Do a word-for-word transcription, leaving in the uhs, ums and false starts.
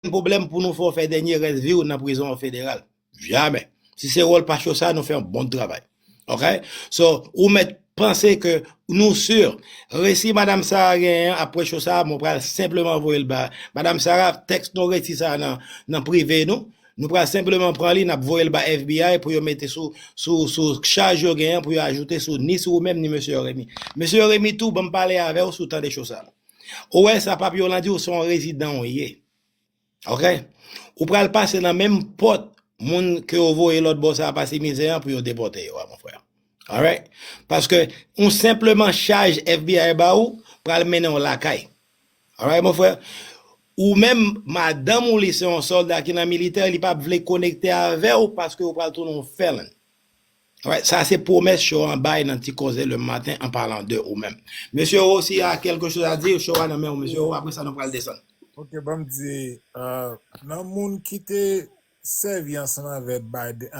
okenn pwoblèm pou nou fè w fè dènye rès vi w nan prizon federal. Jamè. Si se wòl pa Chosa, nou fè yon bon travay. Ok? So, ou mèt panse ke nou si. Resi Madanm Sara genyen apre Chosa, mwen pral senpleman voye l ba Madanm Sara, tèks nou resi sa nan, nan prive nou. Nou pral senpleman pran li, n ap voye l ba F B I pou yo mete sou, sou, sou chaj yo genyen, pou yo ajoute sou, ni sou ou menm, ni Mesye Remy. Mesye Remy tou, ban m pale avè w si w tande Chosa. Ou wè sa Papi Hollande di w, se yon rezidan w ye. Ok? Ou pral pase nan menm pòt moun ke yo voye lòt bò sa a pase mizè an pou yo depòte yo a, mon frè. Alright? Paske yon senpleman chaj F B I ba ou pral mennen w lakay. Alright, mon frè? Ou menm, madanm ou li se yon sòlda ki nan militè, li p ap vle konekte avè w paske ou pral tounen yon felon. Alright, sa se pwomès Cho an bay nan ti koze le matin en parlant de ou menm. Mesye Ro, si a quelque chose à dire, Cho a nan men w, mesye Ro, apre sa nou pral desann. Ok, ban m di, euh, nan moun ki te sèvi ansanm avèk Biden,